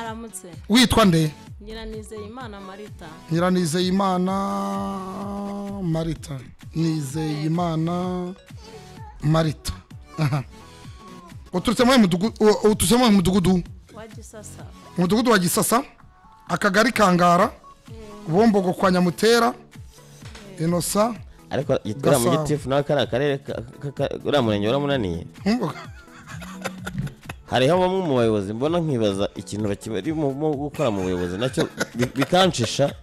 Mwaramutse. Witwa nde? Nyiranizeyimana Marita. Nyiranizeyimana Marita. Nizeyimana Marita. Aha. Uturutse mu mudugudu wa Gisasa. Umudugudu wa Gisasa, akagari Kangara, Bombogo kwa Nyamutera, Inosa. Ariko yitwa mu gitifu nawe kari akarere uriya murenge waramunaniye. Hariho bamwe mu bayobozi mbona nkibaza ikintu bakirimo gukora mu buyobozi nacyo bikancisha.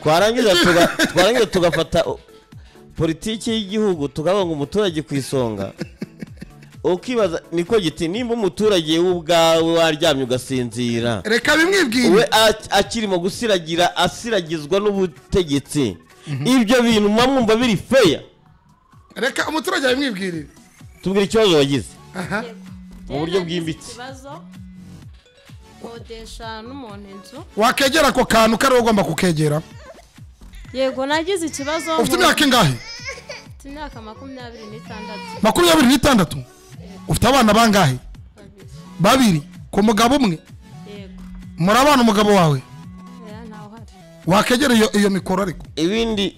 Twarangiza tugafata politiki y'igihugu tukavuga umuturage ku isonga. Ukibaza niko giti nimba umuturage w'ubwawe waryamye ugasinzira, reka bimwibwire we akirimo gusiragira asiragizwa n'ubutegetsi, ibyo bintu mwumva biri fair. Reka umuturage abimwibwirire. Tubwire ikibazo wagize mu buryo bwimbitse. Ikibazo kodesha n'umuntu inzu. Wakegera ko kantu kari ugomba kukegera. Yego nagize ikibazo. Ufite imyaka ingahe? Ufite imyaka 26. 26? Ufite abana bangahe? Babiri. Ku mugabo umwe? Yego. Murabana umugabo wawe? Oya ntawe uhari. Wakegera iyo mikoro ariko. Ibindi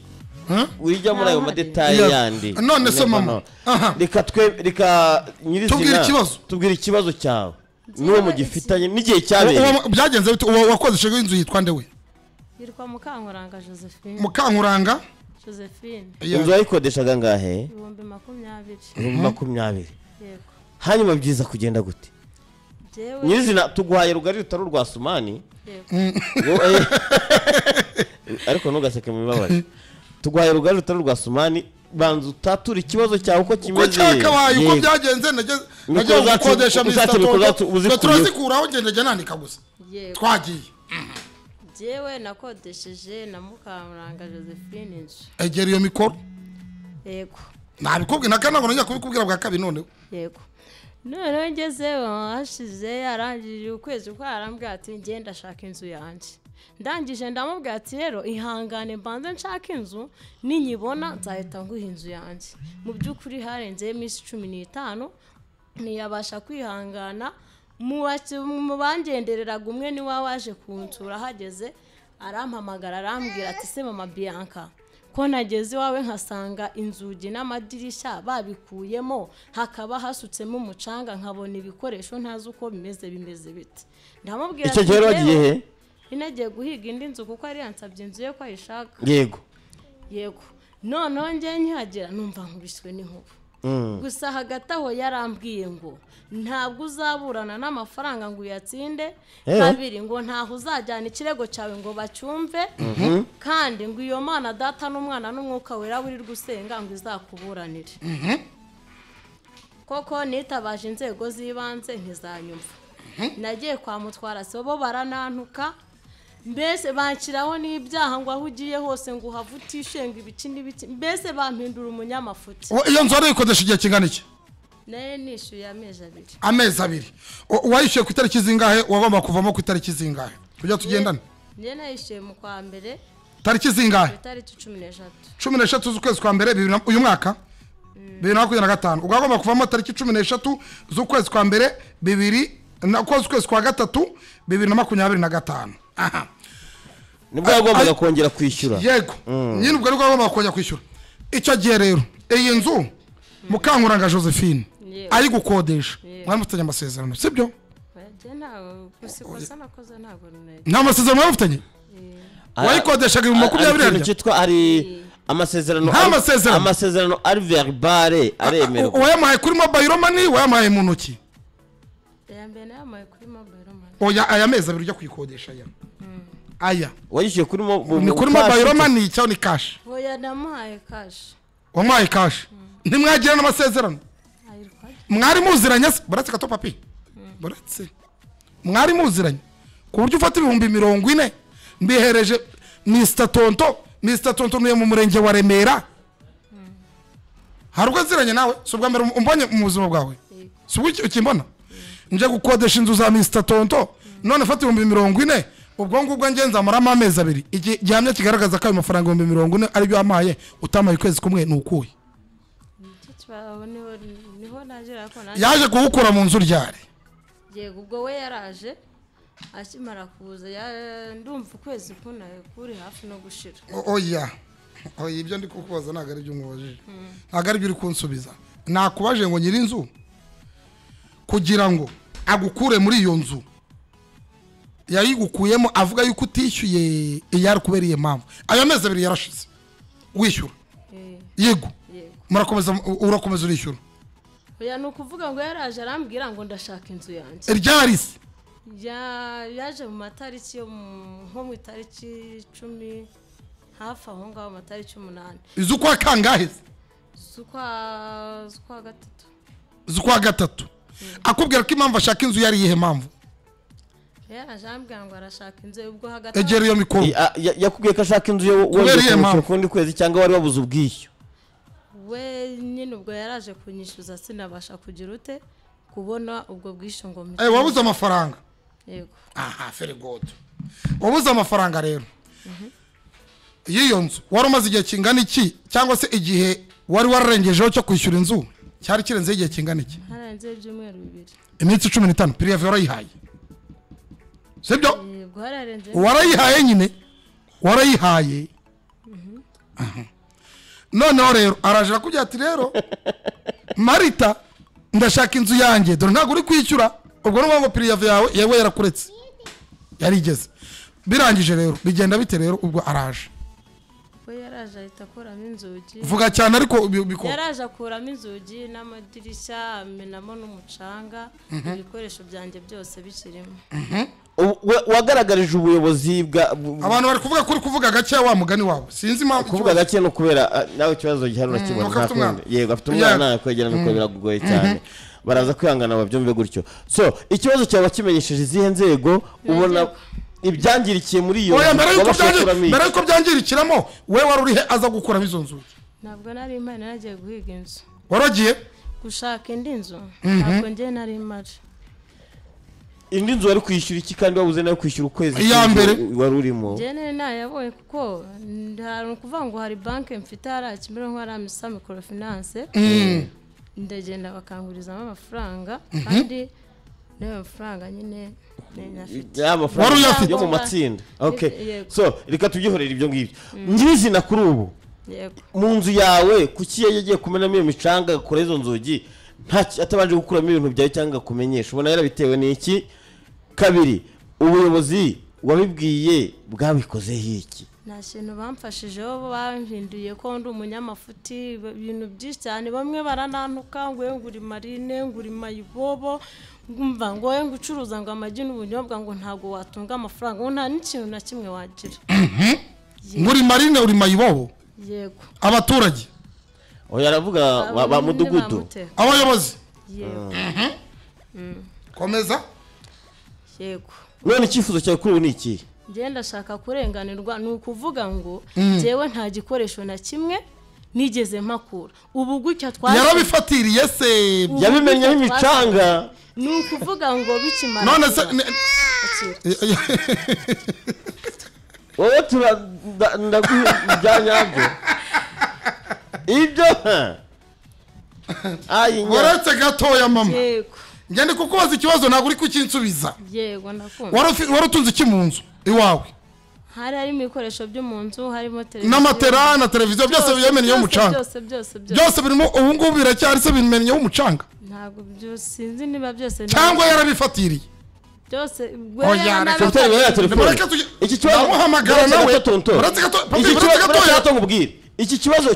wijya muri ayo madetaye yandi. None se mama. Reka twe reka nyirizina tubwira ikibazo cyawe. Nuwo mugifitanye n'igihe cyabereye. Byagenze bite? Uwo wakodesheje inzu yitwa nde we? Yitwa Mukankuranga Josephine. Mukankuranga Josephine. Inzu yayikodeshaga ngahe? 20,000. 20,000. Yego. Hanyuma byiza kugenda gute? Nyirizina tuguhaye rugari rutari rwa Sumani. Yego. Ariko ntugaseke mu bibabaje. Tuguhaye rugari rutari rwa Sumani, banza utatura ikibazo cyawe uko kimeze. Uko cyakabaye uko byagenze nagiye gukodesha Mr. Tonto. Turazikuraho ngende nandika gusa. Twagiye. Jewe nakodesheje na Mukankuranga Josephine inzu. Egera iyo mikoro. Yego. Nabikubwiye nakana ngo njya kubikubwira bwa kabiri noneho. Yego. None ngezeho hashize yarangije ukwezi kwa arambwira ati ngenda ndashaka inzu yanjye. Ndangije ndamubwira ati rero ihangane mbanze nshaka inzu ninyibona nzahita nguha inzu yanjye. Mu by'ukuri harenze iminsi 15 ntiyabasha kwihangana. Mu bangendereraga umwe ni waje kunsura hageze arampamagara arambwira ati se mama Bianca ko nageze iwawe nkasanga inzugi n'amadirishya babikuyemo hakaba hasutsemo umucanga nkabona ibikoresho ntazi uko bimeze bite. Ndamubwira icyo gihe wagiye he? Inagiye guhiga indi nzu kuko ari yansabye inzu ye ko ayishaka. Yego. Yego. Noneho njye nkihagera numva nkubiswe n'inkuba. Gusa hagati aho yarambwiye ngo ntabwo uzaburana n'amafaranga ngo uyatsinde, kabiri ngo ntaho uzajyana ikirego cyawe ngo bacyumve, kandi ngo iyo Mana data n'umwana n'umwuka wera wirirwa usenga ngo izakuburanire. Koko nitabaje inzego z'ibanze ntizanyumva. Nagiye kwa mutwara bo baranantuka, mbese banshyiraho n'ibyaha ngo aho ugiye hose ngo uhavutishe ngo ibiki n'ibiki, mbese bampindura umunyamafuti. Iyo nzu wari igihe kingana iki? Nayo nishyuye amezi abiri. Amezi abiri. Uwayishyuye ku itariki zingahe? Wagomba kuvamo ku itariki zingahe? Tujya tugendane. Njye nayishyuye mu kwa mbere. Tariki zingahe? Itariki 13. 13 z'ukwezi kwa mbere uyu mwaka 2025. Ugomba kuvamo tariki 13 z'ukwezi kwa mbere 20 na kwa gatatu 2025. Aha. Nibwo yagombaga kongera kwishyura. Yego. Nyine ubwo ariko yagombaga kongera kwishyura. Icyo gihe rero iyi nzu Mukankuranga Josephine ari gukodesha. Mwari mufitanye amasezerano, sibyo? Nta masezerano mwari mufitanye? Wayikodeshaga 20,000. Cyitwa ari amasezerano. Amasezerano ari verbale aremerwa. Wayamuhaye kuri mobile money, wayamuhaye mu ntoki? Oya aya mezi abiri ujya kuyikodesha aya. Aya. Wayishyuye kuri ni kuri mobile money cyangwa ni cash? Oya namuhaye cash. Wamuhaye cash. Ntimwagira n'amasezerano. Mwari muziranye se? Buretse gato papi. Buretse. Mwari muziranye. Ku buryo ufata 40,000 mbihereje Mr Tonto, Mr Tonto nuye mu murenge wa Remera. Hari ubwo nziranye nawe? Si ubwa mbere umbonye mu buzima bwawe? Si ubwo ukimbona? Nje gukodesha inzu za Mr Tonto none fata 40,000 ubwo ngubwo nge nzamaramo amezi abiri. Iki gihamya kigaragaza ko ayo mafaranga 40,000 ari byo amaye utamaye ukwezi kumwe ni ukuye. Yaje kuwukura mu nzu ryari? Yego, ubwo we yaraje akimara kuza ndumva ukwezi kunaye kuri hafi no gushira. Oya oya, ibyo ndi kukubaza ntabwo ari byo umubajije, ntabwo ari byo uri kunsubiza. Nakubaje ngo nyiri inzu kugira ngo agukure muri iyo nzu yayigukuyemo avuga yuko utishyuye, iyari kubera iyo mpamvu. Ayo mezi abiri yarashize wishyura? Yego. Murakomeza, urakomeza urishyura? Oya, ni ukuvuga ngo yaraje arambwira ngo ndashaka inzu yanjye. Ryari se? Yaje mu matariki yo nko mu itariki 10 hafi aho ngaho, amatariki 8. Iz'ukwa kangahe? Z'ukwa gatatu. Z'ukwa gatatu. Akubwira ko impamvu ashaka inzu yari iyihe mpamvu? Yaraje arambwira ngo arashaka inzu, ubwo hagati egera iyo mikoro. Yakubwiye ko ashaka inzu yo wongeye kundi kwezi cyangwa wari wabuze ubwishyu? We nyine ubwo yaraje kunyishyuza sinabasha kugira ute kubona ubwo bwishyu ngo wabuze amafaranga. Yego. Aha, very good. Wabuze amafaranga rero y'iyo nzu wari umaze igihe kingana iki, cyangwa se igihe wari wararengejeho cyo kwishyura inzu cyari kirenze igihe kingana iki? Harenze ibyumweru 2. Iminsi 15 préavis warayihaye, sibyo? Yego, hararenze. Warayihaye nyine, warayihaye. Noneho rero araje arakubwira ati rero Marita ndashaka inzu yanjye, dore ntabwo uri kwishyura. Ubwo n'ubwo ngo préavis yawe yewe yarakuretse yarigeze. Birangije rero bigenda bite rero? Ubwo araje, we yaraje ahita akuramo inzugi. Vuga cyane ariko biko. Yaraje akuramo inzugi n'amadirishya, amenamo n'umucanga, ibikoresho byanjye byose bikirimo. Wagaragarije ubuyobozi bwa abantu bari kuvuga kuri kuvuga gake wa mugani wabo, sinzi impamvu kuvuga gake no kubera nawe ikibazo gihari urakibona. Yego, afite umwana kwegera mikoro biragoye cyane, baraza kwihangana babyumve gutyo. So ikibazo cyawe wakimenyesheje izihe nzego? Ubona ibyangirikiye muri iyo nzu? Mbere yuko byangirikiramo we wari urihe aza gukuramo izo nzu? Ntabwo nari mpari, naragiye guhiga inzu. Waragiye gushaka indi nzu? Ntabwo njye nari mpari. Indi nzu wari kwishyura iki kandi wabuze nayo kwishyura ukwezi iya mbere wari urimo? Njye nari nayabonye kuko hari ukuvuga ngo hari banki mfite hariya Kimironko, hari Amisa Microfinance, ndagenda bakangurizamo amafaranga kandi n'ayo mafaranga nyine yo mu matsinda. Okay, so reka tubyihorere ibyo ngibyo. Nyirizina kuri ubu mu nzu yawe kuki yagiye kumenamo iyo micanga agakora izo nzugi atabanje gukuramo ibintu byawe cyangwa kumenyesha? Ubona yarabitewe n'iki? Kabiri, ubuyobozi wabibwiye bwabikozeho iki? Nta kintu bamfashijeho, bampinduye ko ndi umunyamafuti, ibintu byinshi cyane. Bamwe baranantuka ngo nguri marine, nguri mayibobo, ngumva ngo we ngucuruza ngo amagi n'ubunyobwa ngo ntabwo watunga amafaranga, ngo nta n'ikintu na kimwe wagira. Nguri marine uri mayibobo? Yego. Abaturage? Oya, aravuga ba mudugudu, abayobozi. Yego. Komeza. Yego. None icyifuzo cyawe kuri ubu ni iki? Njye ndashaka kurenganirwa, ni ukuvuga ngo njyewe nta gikoresho na kimwe nigeze mpakura. Ubu gutya twa yarabifatiriye se, yabimenyeho imicanga. Ni ukuvuga ngo bikimara none se wowe ndaguha ibyo uretse gatoya mama. Njye ndi kukubaza ikibazo ntabwo uri kukinsubiza. Yego, ndakumva. Wari utunze iki mu nzu iwawe? Hari harimo ibikoresho byo mu nzu, harimo televiziyo n'amatera na televiziyo, byose byamenyeho umucanga. Byose birimo ubu ngubu biracyari se bimenyeho umucanga? Ntabwo byose, sinzi niba byose cyangwa yarabifatiriye byose. Iki kibazo ndamuhamagara nawe. Iki kibazo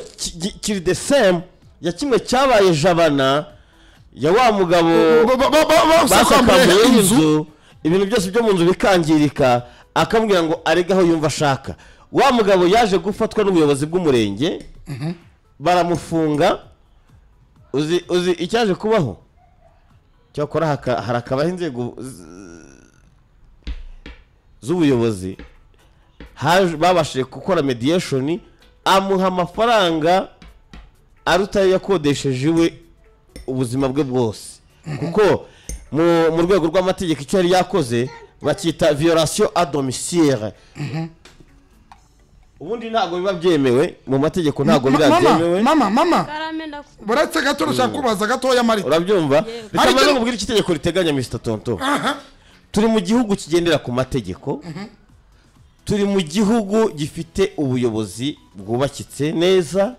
kiri the same ya kimwe cyabaye Jabana ya wa mugabo basakambuye inzu, ibintu byose byo mu nzu bikangirika, akamubwira ngo aregaho yumva ashaka. Wa mugabo yaje gufatwa n'ubuyobozi bw'umurenge baramufunga. Uzi icyaje kubaho? Cyakora harakabaho inzego z'ubuyobozi babashije gukora mediation, amuha amafaranga aruta yakodesheje iwe ubuzima bwe bwose, kuko mu rwego rw'amategeko icyo yari yakoze bakita violation à domicile. Ubundi ntabwo biba byemewe mu mategeko, ntabwo biba byemewe. Mama buretse gato rushaka kubaza gatoya Marita. Urabyumva? Reka maze nkubwire iki itegeko riteganya Mr Tonto. Turi mu gihugu kigendera ku mategeko. Turi mu gihugu gifite ubuyobozi bwubakitse neza.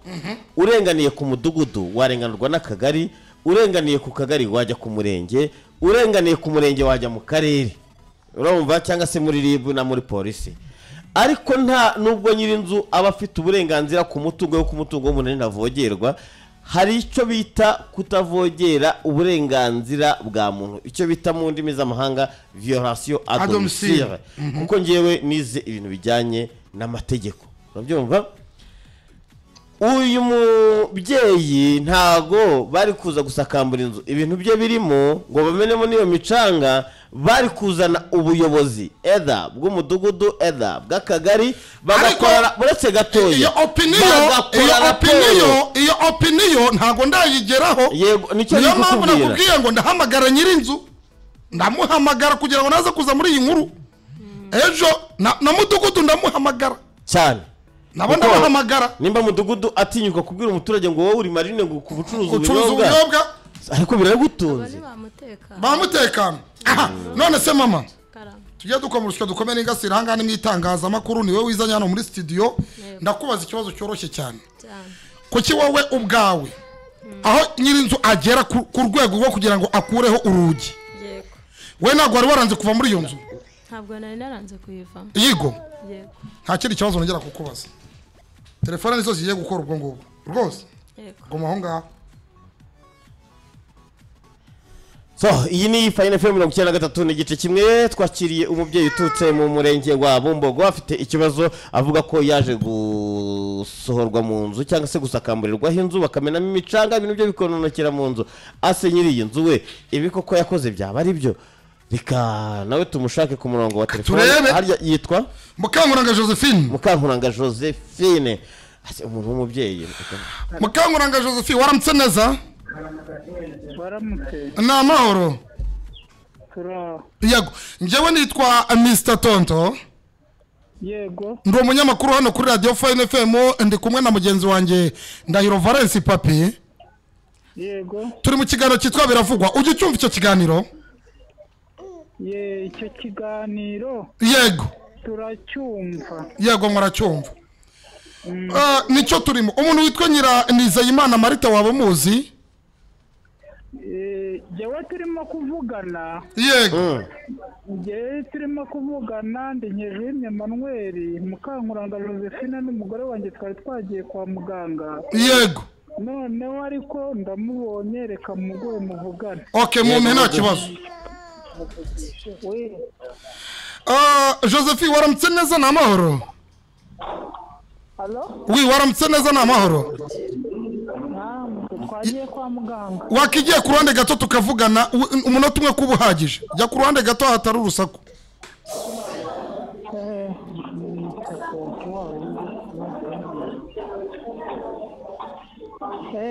Urenganiye ku mudugudu warenganurwa n'akagari, urenganiye ku kagari wajya ku murenge, urenganiye ku murenge wajya mu karere. Urumva, cyangwa se muri RIB na muri polisi. Ariko nta nubwo nyirinzu aba afite uburenganzira ku mutungo wo ku mutungo w'umuntu ntavogerwa, hari icyo bita kutavogera uburenganzira bwa muntu, icyo bita mu ndimi z'amahanga violation à domicile. Kuko ngewe nize ibintu bijyanye n'amategeko. Urabyumva? Uyu mubyeyi ntago bari kuza gusakambura inzu ibintu bye birimo ngo bamenemo n'iyo micanga, bari kuzana ubuyobozi either bw'umudugudu either bw'akagari, bagakorana buretse gatoya. Iyo opinion ntago ndayigeraho. Yego, nicyo niyo mpamvu nakubwiye ngo ndahamagara nyirinzu, ndamuhamagara kugira ngo naze kuza muri iyi nkuru ejo, na mudugudu ndamuhamagara cyane. Nabo ndabahamagara. Nimba mudugudu atinyuka kubwira umuturage ngo wowe uri marine ngo kubucuruza ubunyobwa, ariko biragutunze. Bamutekano. Aha, none se mama, tujye dukoma urusyo dukomere ingasira hangana mu itangazamakuru, niwe wizanye hano muri studio. Ndakubaza ikibazo cyoroshye cyane. Kuki wowe ubwawe aho nyirinzu agera ku rwego rwo kugira ngo akureho urugi, we ntabwo wari waranze kuva muri iyo nzu? Ntabwo nari naranze kuyivamo. Yego. Yego. Nta kindi kibazo nongera kukubaza. Telefone nizo zigiye gukora ubwo ngubwo rwose. Guma aho ngaho. So iyi ni Fine FM 93.1. Twakiriye umubyeyi uturutse mu murenge wa Bumbogo, afite ikibazo avuga ko yaje gusohorwa mu nzu cyangwa se gusakamburirwaho inzu bakamenamo imicanga, ibintu byo bikononokera mu nzu. Ase nyiri iyi nzu we ibi koko yakoze byaba ari byo? Reka nawe tumushake ku murongo wa telefone. Harya yitwa Mukankuranga Josephine. Mukankuranga Josephine, ase umuntu w'umubyeyi. Mukankuranga Josephine, waramutse neza? Waramutse. Ni amahoro. Yego, njyewe nitwa Mr Tonto. Yego. Ndi umunyamakuru hano kuri Radio Fine FM, ndi kumwe na mugenzi wanjye Ndahiro Valence Papi. Yego. Turi mu kiganiro cyitwa Biravugwa. Ujye ucyumva icyo kiganiro? Ye, icyo kiganiro. Yego. Turacyumva. Yego, muracyumva. Nicyo turimo. Umuntu witwa Nyira Nizeyimana Marita waba muzi? Jewe turimo kuvugana. Yego. Jewe turimo kuvugana ndi Nkejimye Emmanuel, Mukankuranga Josephine n'umugore wanjye twari twagiye kwa muganga. Yego. Noneho ariko ndamubonye, reka muguhe muvugane. Okay, mumpe nta kibazo. Josephine, waramutse neza ni amahoro? Allo? Oui, waramutse neza ni amahoro? Twagiye kwa muganga. Wakigiye ku ruhande gato tukavugana umunota umwe kuba uhagije. Jya ku ruhande gato hatari urusaku.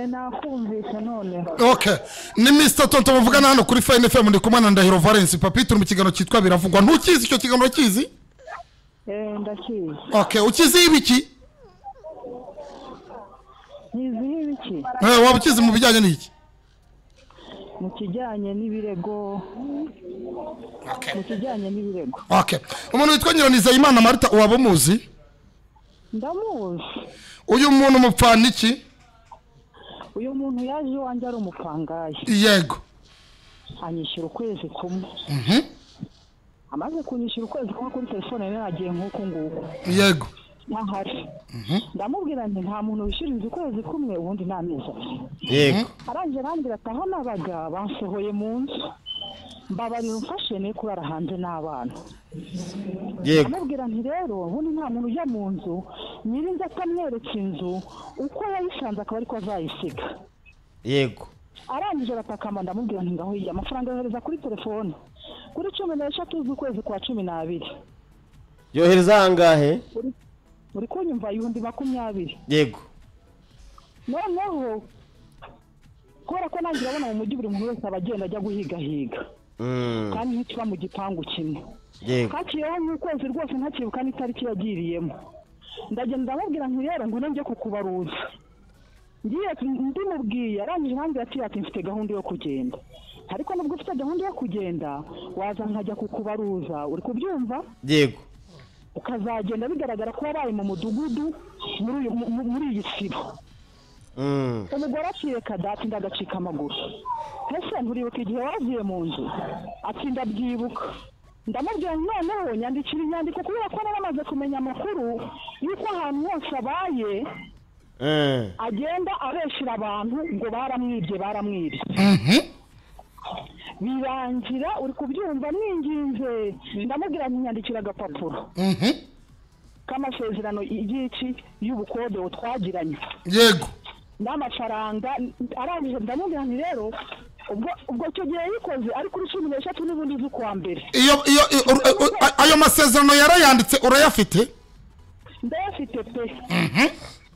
Nakumvise none. Okay. Ni Mr Tonto muvugana hano kuri Fine FM, ndi kumwe na Ndahiro Valence Papi, turi mu kiganiro cyitwa Biravugwa. Ntukizi icyo kiganiro kizi? Ndakizi. Okay, ukizi ibiki? Nizi ibiki? Waba ukizi mu bijyanye n'iki? Mu kijyanye n'ibirego. Okay. Mu kijyanye n'ibirego. Okay. Umuntu witwa Nyiranizeyimana Marita waba muzi? Ndamuzi. Uyu muntu mupfana iki? Uyu muntu yaje iwanjye ari umupangayi. Yego. Anyishyura ukwezi kumwe. Amaze kunyishyura ukwezi kumwe kuri telefone yari yagiye nk'uku nguku. Yego. Ntahari. Ndamubwira nti nta muntu wishyura inzu ukwezi kumwe ubundi nta mezi abiri. Yego. Arangije arambwira ati aho nabaga bansohoye mu nzu, mbabarira umfashe ne kurara hanze n'abana. Yego. Ndamubwira nti rero ubundi nta muntu ujya mu nzu nyirinzu atamweretse inzu uko yayisanze akaba ariko azayisiga. Yego. Arangije aratakamba, ndamubwira nti ngaho hirya amafaranga yohereza kuri telefone kuri 13 z'ukwezi kwa 12. Yohereza angahe? Uri kunyumva? 20,000. Yego. Noneho kubera ko nanjye urabona mu mujyi buri muntu wese aba agenda ajya guhigahiga, kandi ntikiba mu gipangu kimwe. Yego. Haciyeho nk'ukwezi rwose ntakibuka n'itariki yagiriyemo. Ndagenda ndamubwira nti rero ngwino njye kukubaruza. Ngiye ndimubwiye arangije arambwira ati mfite gahunda yo kugenda. Ariko nubwo ufite gahunda yo kugenda waza nkajya kukubaruza, uri kubyumva? Yego. Ukazagenda bigaragara ko wabaye mu mudugudu muri iyi sibo. Umugore akireka dati ndagacika amaguru. Ese nturibuka igihe wavuye mu nzu? Ati ndabyibuka. Ndamubwira noneho nyandikira inyandiko kubera ko naramaze kumenya amakuru y'uko ahantu hose abaye agenda abeshyira abantu ngo baramwibye baramwibye. Birangira uri kubyumva mwinginze ndamubwira nyandikira agapapuro k'amasezerano y'iki y'ubukode twagiranye. Yego. N'amafaranga arangije ndamubwira nti rero ubwo cyo gihe yikoze ari kuri 13 n'ubundi z'ukwa mbere. Iyo ayo masezerano yarayanditse urayafite? Ndayafite pe.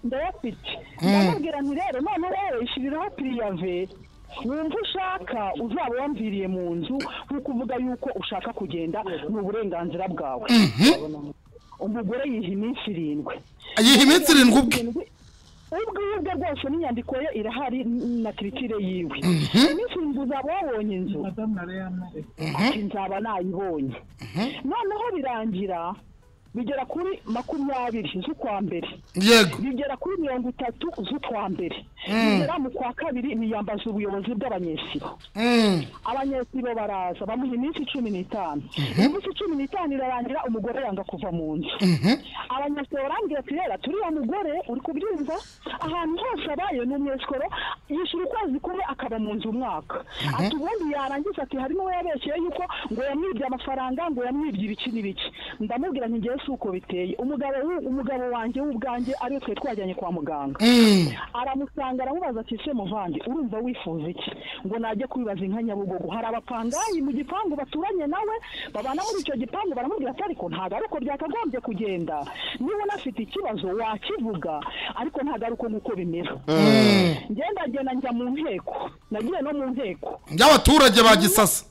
Ndayafite. Ndamubwira nti rero none rero ishyiriraho priyave wumva ushaka uzaba wamviriye mu nzu nkuko uvuga yuko ushaka kugenda ni uburenganzira bwawe. Umugore yiha iminsi 7. Yiha iminsi 7 ubwe? Ubwe rwose n'inyandiko ye irahari na kiritire yiwe. Iminsi 7 uzaba wabonye inzu. Ati nzaba nayibonye. Noneho birangira bigera kuri 20 z'ukwa mbere. Yego. Bigera kuri 30 z'ukwa mbere. Bigera mu kwa kabiri niyambaza ubuyobozi bw'abanyesibo. Abanyesibo baraza bamuha iminsi 15. Iminsi 15 irarangira umugore yanga kuva mu nzu. Abanyesibo barambwira ati rero turiya mugore uri kubyumva ahantu hose abaye ni umwesikoro yishyura ukwezi kumwe akaba mu nzu umwaka. Ati ubundi yarangiza ati harimo we yabeshyeye yuko ngo yamwibye amafaranga ngo yamwibye ibiki n'ibiki. Ndamubwira nti ngewe uko biteye. Umugabo wanjye w'ubwanjye ariyo twe twajyanye kwa muganga. Aramusanga aramubaza ati se muvandi urumva wifuza iki? Ngo najye kubibaza inka Nyabugogo. Hari abapangayi mu gipangu baturanye nawe babana muri icyo gipangu baramubwira ati ariko ntago ari uko byakagombye kugenda, niba unafite ikibazo wakivuga ariko ntago ari uko nguko bimera. Ngenda njya mu nteko, nagiye no mu nteko y'abaturage ba Gisasa.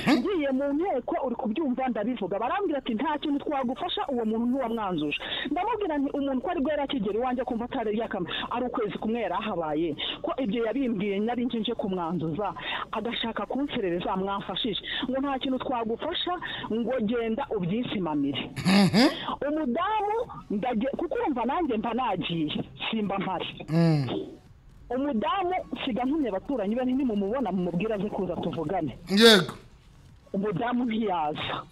Ngiye mu nteko uri kubyumva ndabivuga barambwira ati nta kintu twagufasha uwo muntu ntiwamwanzuje. Ndamubwira nti umuntu ko aribwo yari akigera iwanjye kumva atari yakama ari ukwezi kumwe yari ahabaye ko ibyo yabimbwiye nari nje kumwanzuza agashaka kunserereza mwamfashije ngo nta kintu twagufasha ngo genda ubyisimamire. Umudamu kuko urumva nanjye mba nagiye simba mpari. Umudamu siga ntumye abaturanyi be ntimumubona mumubwira aze kuza tuvugane. Yego. Umudamu ntiyaza.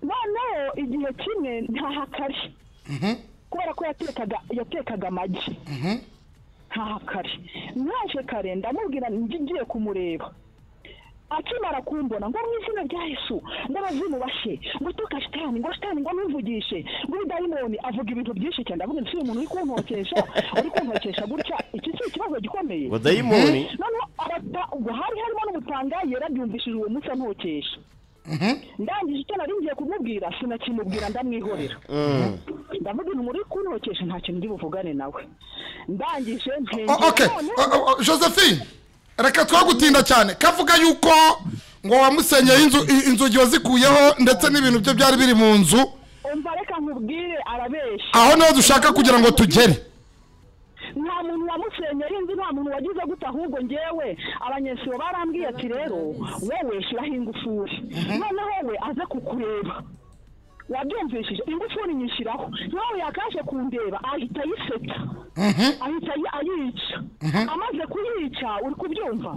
Noneho igihe kimwe ntahakari. Kubera ko yatekaga amagi. Ntahakari. Naje kare ndamubwira ngiye kumureba. Akimara kumbona ngo mu izina rya Yesu ngo abazimu bashe ngo tuka shitani ngo shitani ngo numvugishe ngo dayimoni avuga ibintu byinshi cyane. Ndavuga nti umuntu uri kuntokesha gutya iki si ikibazo gikomeye ngo dayimoni. Noneho ubwo hari harimo n'umupangayi yarabyumvishije uwo munsi antokesha. Ndangije icyo nari ngiye kumubwira sinakimubwira ndamwihorera. Ndavuga nti muri kuntokesha nta kintu ndi buvugane nawe. Ndangije okay. Josephine reka twagutinda cyane kavuga yuko ngo wamusenyeye inzu inzugi wazikuyeho ndetse n'ibintu byo byari biri mu nzu. Umva reka nkubwire arabeshya. Aho niho dushaka kugira ngo tugere. Nta muntu wamusenyeye inzu, nta muntu wagize gute, ahubwo ngewe abanyesibo barambwiye ati rero wowe shyiraho ingufuri noneho we aze kukureba. Wabyumvishije ingufuri nyishyiraho nawe yakaje kundeba ahita ayiseta ahita ayica. Amaze kuyica uri kubyumva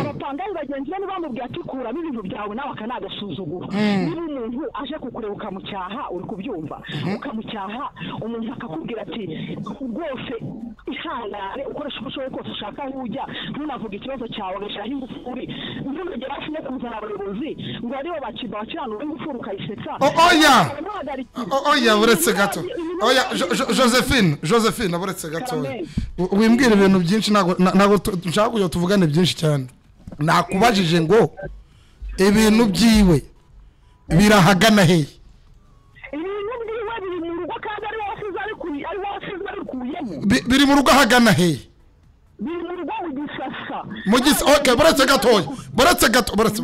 abapangayi bagenzi be bamubwiye ati kuramo ibintu byawe nawe akanagasuzugura. Niba umuntu aje kukureba ukamucyaha uri kubyumva ukamucyaha umuntu akakubwira ati rwose ihangane ukoresha uko ushoboye kose ushaka aho ujya ntunavuge ikibazo cyawe agashyiraho ingufuri ntugere hafi no kuzana abayobozi ngo aribo bakiranura ingufuri ukayisetsa. Oya oya buretse gato. Oya Josephine buretse gato. Wimbwira ibintu byinshi ntago nshaka kugira tuvugane byinshi cyane. Nakubajije ngo ibintu byiwe birahagana hehe? Ibintu byiwe biri mu rugo kandi ari wasize ari kuyemo. Biri mu rugo ahagana hehe? Biri mu rugo mu Gisasa. Mu Gisasa. Okay, buretse gatoya. Buretse gato buretse.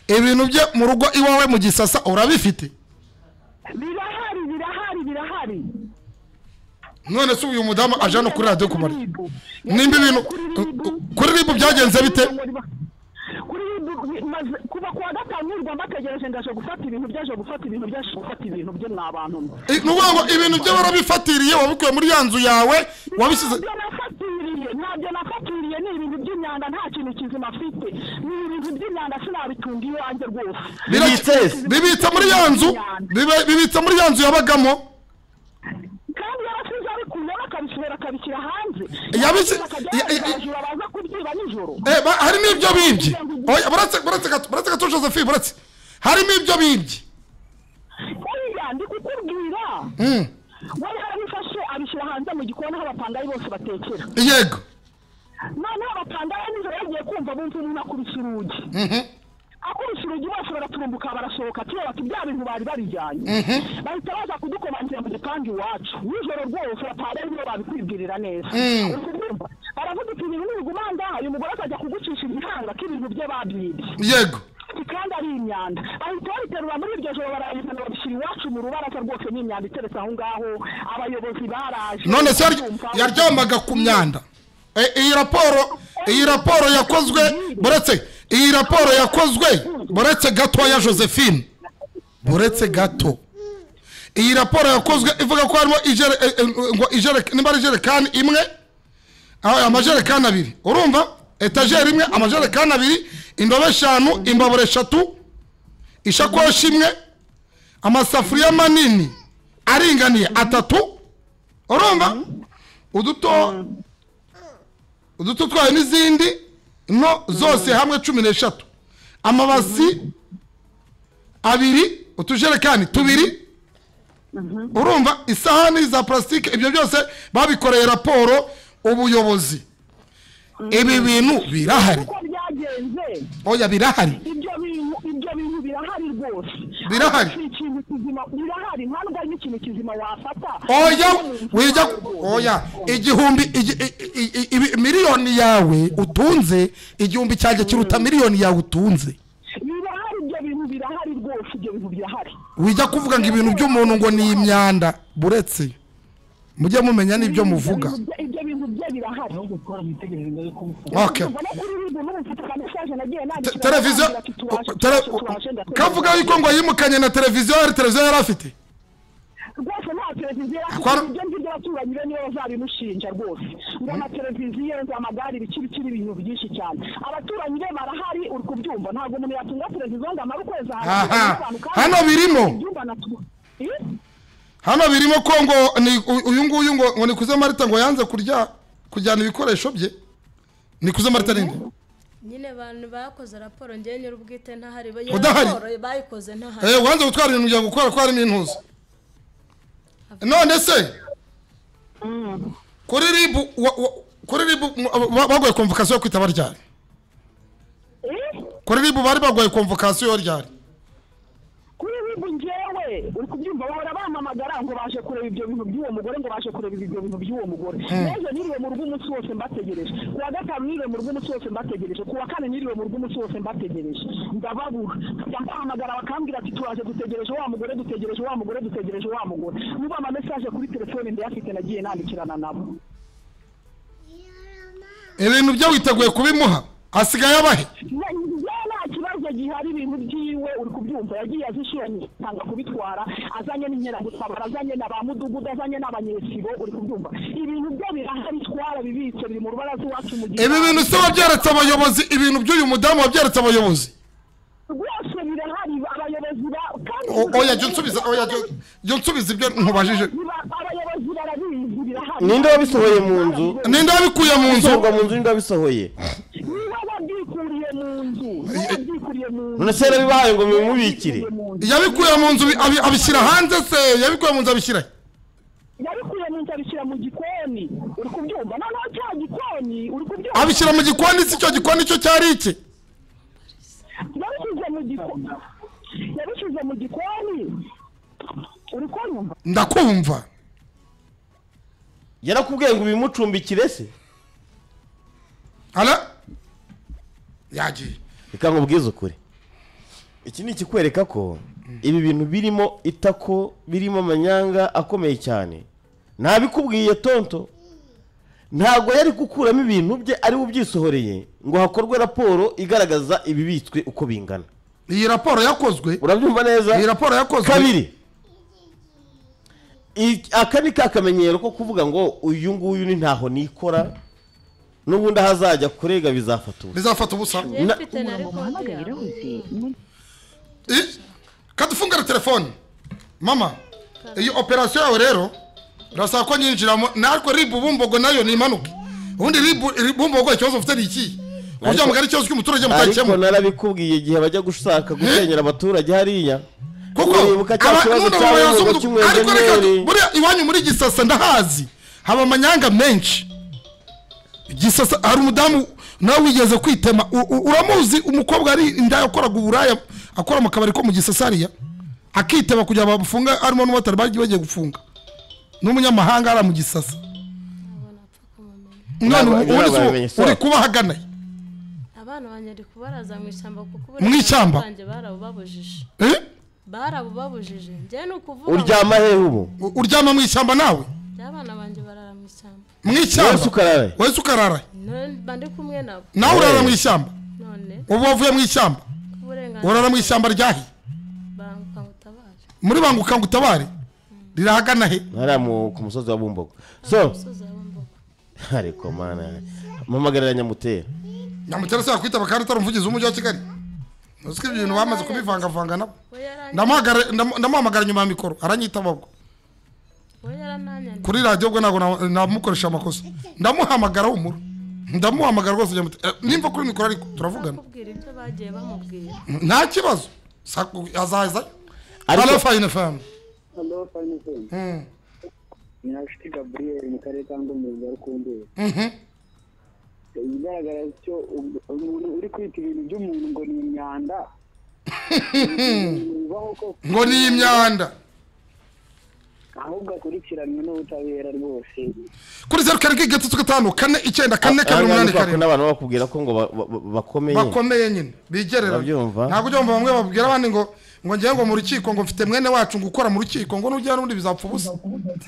Ibintu bye mu rugo iwawe mu Gisasa urabifite? Birahari, birahari, birahari. None se uyu mudamu aje no kuri radio kumara nimba ibintu kuri RIB byagenze bite? Kuri RIB kuva kuwa gatanu nirwa mbategereje ndaje gufata ibintu byaje gufata ibintu byaje gufata ibintu byo mwabantu. Nuvuga ngo ibintu byo barabifatiriye wabikuye muri ya nzu yawe wabisize? Ntabyo nafatiriye, ni ibintu by'imyanda, nta kintu kizima afite, ni ibintu by'imyanda sinabitunga iwanjye rwose. Bibitse muri ya nzu, bibitse muri ya nzu yabagamo. Kandi yarasize abikuyemo akabisubira akabishyira hanze. Yabise baza kubyiba nijoro. Harimo ibyo bibye. Oya, buretse gato Josephine, buretse. Harimo ibyo bibye. Oya, ndi kukubwira. We yarabifashe abishyira hanze mu gikoni aho abapangayi bose batekera. Yego. Noneho abapangayi nijoro yagiye kumva bumva umuntu akubise urugi. Akubise urugi bose baraturumbuka barasohoka, tureba ati bya bintu bari babijyanye. Bahita baza kudukomangira mu gipangu iwacu nijoro rwose, abapangayi nibo babikwibwirira neza. Baravuga ati ibintu nibiguma ngaha uyu mugore akajya kugucisha igihanga k'ibintu bye babyibye. Yego. Kandi ari imyanda. Bahita babiterura muri iryo joro barabizana babishyira iwacu mu rubaraza rwose, ni imyanda iteretse aho ngaho, abayobozi baraje. None se yaryamaga ku myanda? Iyi raporo yakozwe buretse, iyi raporo yakozwe buretse gato ya Josephine, buretse gato. Iyi raporo yakozwe ivuga ko harimo nimba ari ijerekani imwe, amajerekani abiri, urumva etajeri imwe, amajerekani abiri, indobo eshanu, imbabura eshatu, ishakoshi imwe, amasafuriya manini aringaniye atatu, urumva uduto twayo n'izindi no zose hamwe 13, amabasi abiri, utujerekani tubiri, urumva isahani za plastique. Ibyo byose babikoreye raporo ubuyobozi. Ibi bintu birahari. Oya, birahari. Ibyo bintu birahari rwose. Birahari. Birahari, nta nubwo ari n'ikintu kizima wafata. Oya, wijya oya, igihumbi miliyoni yawe utunze, igihumbi cyanjye kiruta miliyoni yawe utunze. Birahari, ibyo bintu birahari rwose, ibyo bintu birahari. Wijya kuvuga ngo ibintu by'umuntu ngo ni imyanda, buretse mujye mumenya n'ibyo muvuga. Ibyo bintu bye birahari. Okay. Televiziyo kavuga yuko ngo yimukanye na televiziyo, hari televiziyo yari afite rwose, nta televiziyo yari ibyo ngibyo abaturanyi be nibo bazabimushinja rwose, ngo amateleviziyo, ngo amagare, ibiki bikiri ibintu byinshi cyane. Abaturanyi be barahari, uri kubyumva, ntabwo umuntu yatunga televiziyo ngo amare ukwezi ahantu. Hano birimo, hano birimo ko ngo uyu nguyu ngo Nikuze Marita ngo yanze kurya kujyana ibikoresho bye. Nikuze Marita ninde? Nyine abantu bakoze raporo ngiye nyir'ubwite ntahari, udahari bayikoze ntahari. Wanze gutwara ibintu bya gukora ko harimo intuza. None se kuri RIB bagoye convocation yo kwitaba ryari? Kuri RIB bari bagoye convocation yo ryari? Kuri RIB ngewe uri kubyumva bahora bampamagara ngo baje kureba ibyo bintu by'uwo mugore, ngo baje kureba ibyo bintu by'uwo mugore. Ejo niriwe mu rugo umunsi wose mbategereje, kuwa gatanu niriwe mu rugo umunsi wose mbategereje, kuwa kane niriwe mu rugo umunsi wose mbategereje, ndababura. Bampamagara bakambwira ati turaje dutegereje wa mugore, dutegereje wa mugore, dutegereje wa mugore. Nuba ama message kuri telefone ndayafite nagiye nandikirana nabo. Ibintu byo witeguye kubimuha asigaye abahe? Nta kibazo gihari, ibintu byiwe uri kubyumva yagiye azishiranye tanga kubitwara, azanye n'inkeragutabara, azanye na ba mudugudu, azanye n'abanyesibo, uri kubyumva ibintu byo birahari, twara bibitse biri mu rubaraza iwacu mu gihe. Ibi bintu se wabyeretse abayobozi? Ibintu by'uyu mudamu wabyeretse abayobozi rwose birahari, abayobozi ba kandi oya jya unsubiza, oya jya unsubiza ibyo nkubajije. Abayobozi barabizi, birahari. Ninde wabisohoye mu nzu? Ninde wabikuye mu nzu? Mu nzu ninde wabisohoye? None se yarabibahaye ngo mubimubikire? Yabikuye mu nzu abishyira hanze se? Yabikuye mu nzu abishyira Yabikuye mu nzu abishyira mu gikoni, uri kubyumva? Noneho cya gikoni uri kubyumva abishyira mu gikoni, si cyo gikoni cyo cyari iki? Yabishyize mu gikoni, yabishyize mu gikoni, uri kunyumva? Ndakumva. Yarakubwiye ngo ubimucumbikire se? Ala yagiye. Reka nkubwize ukuri, Iki ni ikikwereka ko ibi bintu birimo itako, birimo amanyanga akomeye cyane. Nabikubwiye tonto, ntabwo yari gukuramo ibintu bye ari ubyisohoreye ngo hakorwe raporo igaragaza ibibitswe uko bingana. Iyi raporo yakozwe, urabyumva neza? Iyi raporo yakozwe kabiri. Aka ni kakamenyero ko kuvuga ngo uyu nguyu ni ntaho nikora, n'ubundi ahazajya kurega bizafata ubusa. Bizafata ubusa. Kadufungara telefone mama. Iyi operation yawe rero urasaba ko nyinjiramo narwo ribu Bumbogo nayo ni imanuke. Ubundi ribu Bumbogo ikibazo ufite ni iki? Uburyo mugari ikibazo cy'umuturage mutakemura. Ariko narabikubwiye igihe bajya gushaka gusenyera abaturage hariya. Kuko ariko reka buriya iwanyu muri Gisasa ndahazi haba amanyanga menshi. Gisasa hari umudamu nawe wigeze kwitema, uramuzi umukobwa ari inda yakoraga uburaya akora mu kabari ko mu Gisasa hariya, akitema kugira bamufunga arimo n'ubatari bagiye gufunga n'umunyamahanga ara mu Gisasa. None uri kubahagana abana banjye ndi kubaraza mu ishyamba kuko mu ishyamba banjye barabubabujije. Barabubabujije. Njye nukuvuga uryama he ubu? Uryama mu ishyamba nawe? Abana banjye barara mu ishyamba. Mu ishyamba? Wese ukarara? None ndi kumwe nabo. Nawe urara mu ishyamba? None. Ubu wavuye mu ishyamba? Urara mu ishyamba ryahi? Banguka ngutabare. Muri Banguka ngutabare? Rirahagana he? Hariya ku musozi wa Bumbogo. So. Ariko mana, mpamagarira Nyamutera. Nyamutera se yakwitaba kandi utari umuvugizi w'umujyi wa Kigali? Uziko ibintu bamaze kubivangavanga nabo. Ndamuhamagara nyuma ya mikoro aranyitaba ubwo. Kuri radio ubwo ntabwo namukoresha amakosa. Ndamuhamagara umuro. Ndamuhamagara rwose Nyamutera. Nimva kuri mikoro ariko turavugana. Nta kibazo. Azaza. Allo Fine FM. Allo Fine FM. Nyashiti Gabriel mu karere ka Ngoma Rukumberi. Igaragara cyo umuntu uri kwita ibintu by'umuntu ngo ni imyanda. Ngo ni imyanda. Ahubwo akurikiranwe n'ubutabera rwose. Kuri 0735 494 287. N'abantu bakubwira ko ngo bakomeye. Bakomeye nyine bigerera. Ntabwo ujya bamwe babwira abandi ngo ngiye ngo mu rukiko ngo mfite mwene wacu ngo ukora mu rukiko ngo nujya n'undi bizapfa ubusa.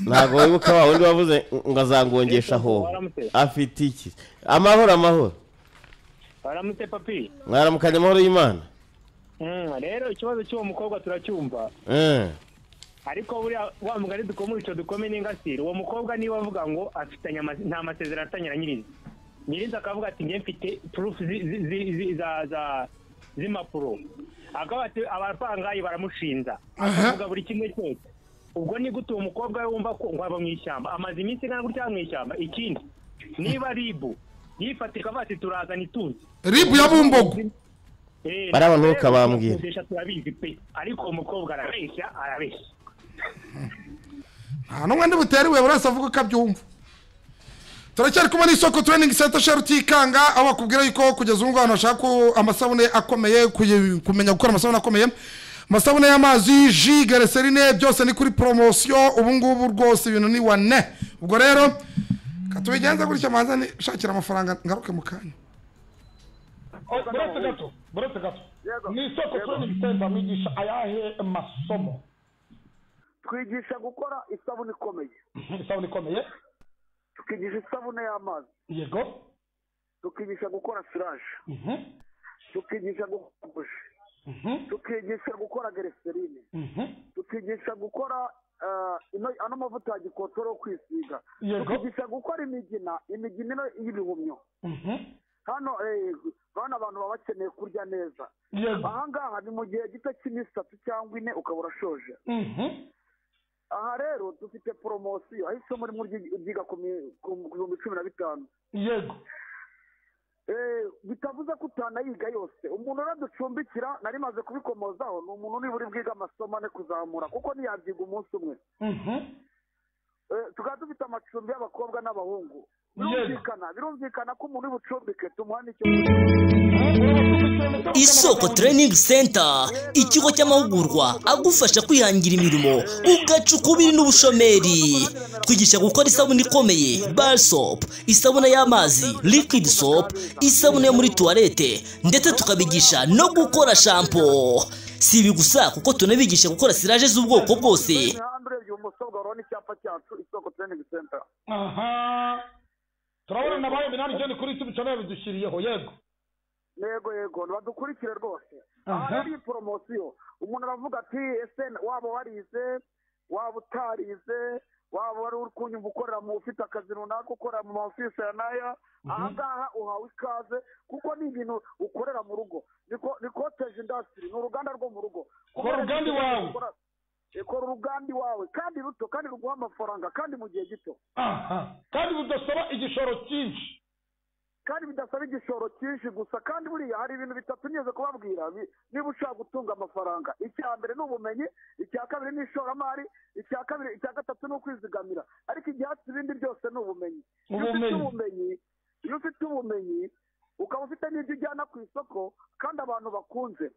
Ntabwo wibuka wa wundi wavuze ngo azangongesha aho afite iki? Amahoro amahoro. Baramutse papi. Mwaramukanye amahoro y'Imana. Rero ikibazo cy'uwo mukobwa turacyumva. Ariko buriya wa mugari dukomeye icyo dukome n'ingasire. Uwo mukobwa niba avuga ngo afitanye nta masezerano afitanye na nyirinzi. Nyirinzi akavuga ati ngiye mfite proof za z'impapuro. Akaba ati abapangayi baramushinza. Akavuga buri kimwe cyose. Ubwo ni gute uwo mukobwa we wumva ko ngo aba mu ishyamba amaze iminsi ingana gutya mu ishyamba. Ikindi niba ribu yifatika bati turazana itunzi ribu ya Bumbogo baraba ntukabambwira turabizi pe, ariko umukobwa arabeshya arabeshya. Nta n'umwe ndi buteriwe buri wese avuga ko abyumva. Turacyari kumwe n'isoko training center Sherutikanga, aho bakubwira yuko kugeza ubu abantu bashaka amasabune akomeye, kumenya gukora amasabune akomeye, amasabune y'amazi, ji, glycerine, byose ni kuri promotion ubu ngubu rwose ibintu ni wane. Ubwo rero katubigenza gutya manza ni shakira amafaranga ngaruke mu kanya. Buretse gato, buretse gato. Ni isoko training center mwigisha ayahe masomo? Twigisha gukora isabune ikomeye. Isabune ikomeye? Tukigisha isabune y'amazi. Yego. Tukigisha gukora siraje. Tukigisha gukora buji. Tukigisha gukora glycerine. Tukigisha gukora ano mavuta ya gikotoro kwisiga. Tukigisha gukora imigina, imigina y'ibihumyo. Hano bana abantu baba bakeneye kurya neza. Aha ngaha ni mu gihe gito cy'iminsi 3 cyangwa 4 ukaba urashoje. Aha rero dufite promosiyo aho isomo rimwe ryiga ku 15,000. Yego. Bitavuze ko utanayiga yose. Umuntu uraducumbikira nari maze kubikomozaho ni umuntu niburi bwiga amasomo ane kuzamura kuko ntiyabyiga umunsi umwe. Tukaba dufite amacumbi y'abakobwa n'abahungu. Birumvikana ko umuntu ubucumbike tumuha n'icyo. Isoko Training Center, ikigo cy'amahugurwa agufasha kwihangira imirimo ugacukubiri n'ubushomeri. Twigisha gukora isabune ikomeye, bar soap, isabune y'amazi, liquid soap, isabune yo muri toilette, ndetse tukabigisha no gukora shampoo. Si ibi gusa kuko tunabigisha gukora siraje z'ubwoko bwose. Imihanda urebye ibumoso bwawe urabona icyapa cyacu Isoko Training Center. Aha turabona nabaye minani jeni kuri YouTube channel bidushyiriyeho. Yego yego yego, badukurikire rwose. Aha ari poromosiyo, umuntu aravuga ati ese waba warize, waba utarize, waba wari uri kunyumva ukorera mu ufite akazi runaka, ukora mu ofisi ya naya, aha ngaha uhawe ikaze kuko ni ibintu ukorera mu rugo. Ni cottage industry, ni uruganda rwo mu rugo. Kora uruganda iwawe, kora uruganda iwawe kandi ruto, kandi ruguha amafaranga, kandi mu gihe gito. Aha kandi budasaba igishoro cyinshi, kandi bidasaba igishoro cyinshi gusa. Kandi buriya hari ibintu bitatu nigeze kubabwira niba ushaka gutunga amafaranga. Icya mbere ni ubumenyi, icya kabiri ni ishoramari, icya gatatu ni ukwizigamira. Ariko ibyatsi ibindi byose ni ubumenyi. Iyo ufite ubumenyi ukaba ufite n'ibyo ujyana ku isoko kandi abantu bakunze.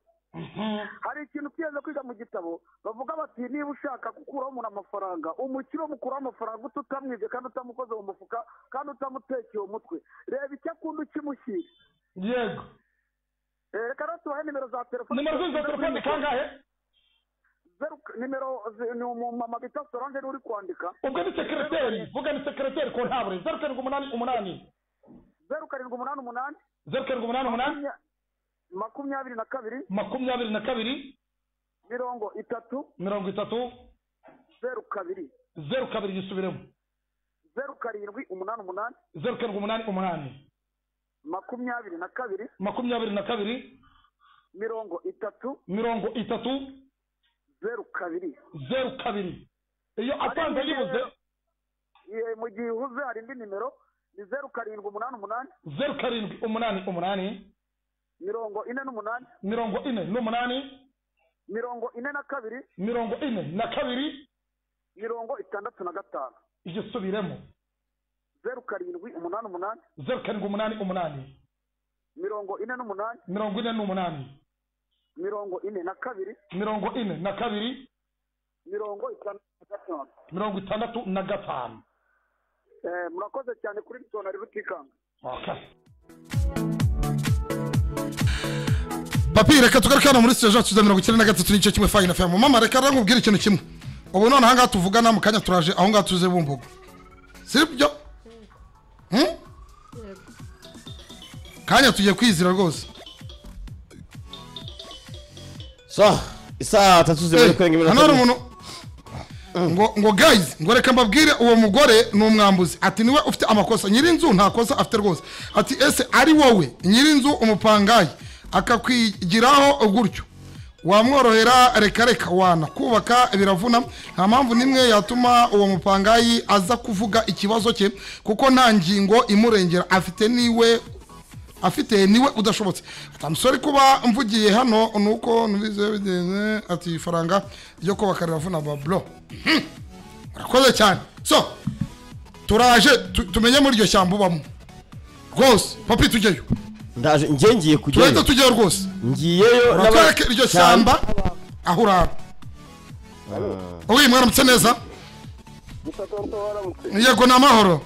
Hari ikintu twigeze kwiga mu gitabo bavuga bati niba ushaka gukuraho umuntu amafaranga, umukire umukuraho amafaranga utamwibye kandi utamukoze mu mufuka kandi utamutekeye umutwe, reba icyo akunda ukimushyira. Yego. Reka rero tubahe nimero za telefone. Nimero za telefone kangahe? Nimero ni umumama bita Solange uri kwandika. Ubwo ni sekreteri, vuga ni sekreteri ko ntabure. 0788 0788 0788 22 22 30 30 02 02. Gisubiremo. 0788 0788 22 22 30 30 02 02. Iyo atanze yibuze mu gihe uhuze hari indi nimero ni 0788 0788 48 48 42 42 65. Igisubiremo. 0788 0788 48 48 42 42 65 65. Murakoze cyane kuri Bitona Rutikanga. Okay. Papi, reka tugaruke hano muri studio zacu za 93.1 Fine FM. Mama, reka nkubwire ikintu kimwe. Ubu none aha ngaha tuvugana mu kanya turaje aho ngaha tuze Bumbogo. Sibyo? Kanya tugiye kwizira rwose. So, isaa 3 zibiri kurenga iminota. Hano umuntu ngo guys, ngo reka mbabwire uwo mugore ni umwambuzi. Ati niwe ufite amakosa, nyirinzu nta kosa afite rwose. Ati ese ari wowe nyirinzu umupangayi akakwigiraho gutyo wamworohera? Reka reka wana kubaka biravuna, nta mpamvu nimwe yatuma uwo mupangayi aza kuvuga ikibazo cye kuko nta ngingo imurengera afite, niwe udashobotse. Ati kuba mvugiye hano nuko nubize bigenze, ati ifaranga ryo kubaka riravuna bablo. Murakoze cyane. So turaje tumenye muri iryo shyamba ubamo rwose. Papi tujyeyo. Ndaje ngiye ngiye kujyayo. Turahita tujyayo rwose. Ngiyeyo uratwereke iryo shyamba aho urara. Oyi mwaramutse neza. Yego ni amahoro.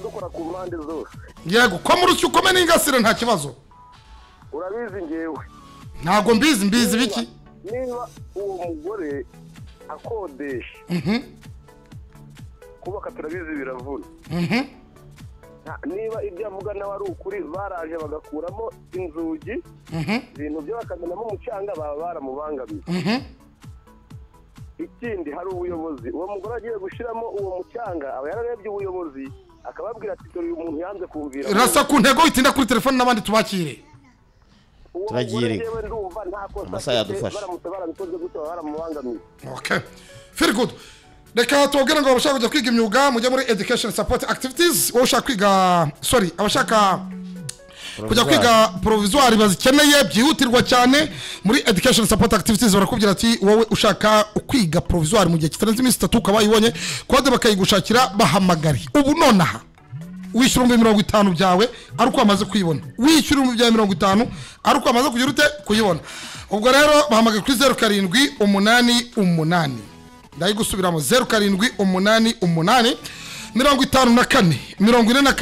Dukora ku mpande zose. Yego ko muri cyo ukome n'ingasire nta kibazo. Urabizi ngewe. Ntago mbizi biki? Niba uwo mugore akodesha. Kubaka turabizi biravuna. Niba ibyo avuga nawe ari ukuri, baraje bagakuramo inzugi, ibintu byo bakamenamo umucanga, baba baramubangamiye. Ikindi hari ubuyobozi, uwo mugore agiye gushiramo uwo mucanga aba yararebye ubuyobozi akababwira ati dore uyu muntu yanze kumvira. Rasa ku ntego itinda kuri telefone n'abandi tubakire. Turagiye amasaha yadufasha. Okay. Very good. Reka tubabwire ngo abashaka kujya kwiga imyuga mujye muri education support activities. Wowe ushaka kwiga, sorry, abashaka kujya kwiga provisoire bazikeneye byihutirwa cyane muri education support activities barakubwira ati wowe ushaka kwiga provisoire mu gihe kitarenze iminsi 3 ukaba wayibonye, kode bakayigushakira bahamagare. Ubu nonaha wishyura 50 byawe ari uko wamaze kuyibona, wishyura 50 ari uko wamaze kugira ute kuyibona. Ubwo rero bahamagare kuri 0788, ndayigusubiramo 0788 54 47 47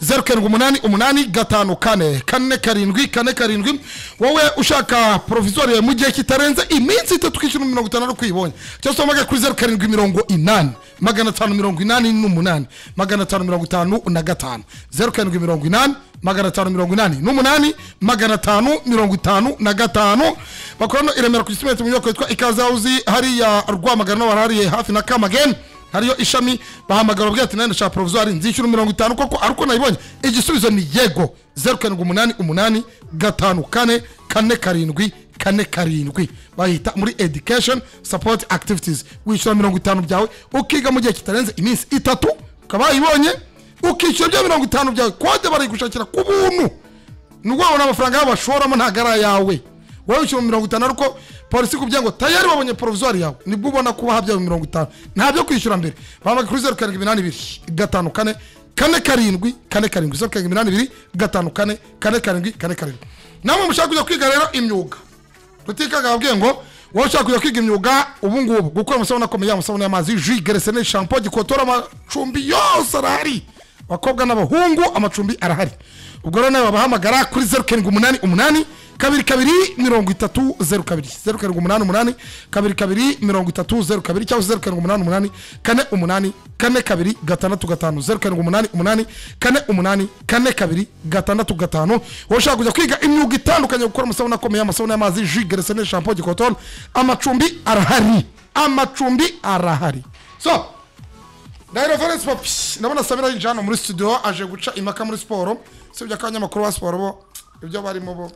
0788 54 47 47. Wowe ushaka provisoire mu gihe kitarenze iminsi 3 kwishyura 50 kwibonye, cyangwa se uhamagare kuri 0780 588 555 0780 588 555. Bakorana i Remera ku Gisimenti mu nyubako yitwa Ikaze House hariya Rwamagana, barahariye hafi na Kamageni hariyo ishami. Bahamagara babwira ati nande shaka provisoire nzishyura 50 koko ariko nayibonye. Igisubizo ni yego. 0788 54 47 47. Bahita muri education support activities. Wishyura 50 byawe ukiga mu gihe kitarenze iminsi 3 ukaba wayibonye, ukishyura bya 50 byawe. Kode barayigushakira ku buntu, nubwo wabona amafaranga y'abashoramo ntabwo ari ayawe. Wowe wishyura 50 ariko polisi kubye ngo tayari wabonye provisoire yawe, nibwo ubona kuba habyawe 50, ntabyo kwishyura mbere. Bahamagara kuri 0782 54 47 47 0782 54 47 47. Namwe mushaka kujya kwiga rero imyuga, Rutikaga ababwiye ngo wowe ushaka kujya kwiga imyuga ubu ngubu, gukora amasabune akomeye, amasabune y'amazi, jus, geresene, shampoo, gikotora, amacumbi yose arahari, abakobwa n'abahungu amacumbi arahari. Ubwo rero nawe babahamagara kuri 0788 22 30 02 0788 22 30 02 cyangwa 0788 48 42 65 0788 48 42 65. Wowe ushaka kujya kwiga imyuga itandukanye, gukora amasabune akomeye, amasabune y'amazi, jus, geresene, shampoo, gikotora, amacumbi arahari, amacumbi arahari. So Ndahiro Valens Papi, ndabona Samira yinjira hano muri studio aje guca impaka muri siporo, sibyo ko abanyamakuru ba siporo bo ibyo barimo bo.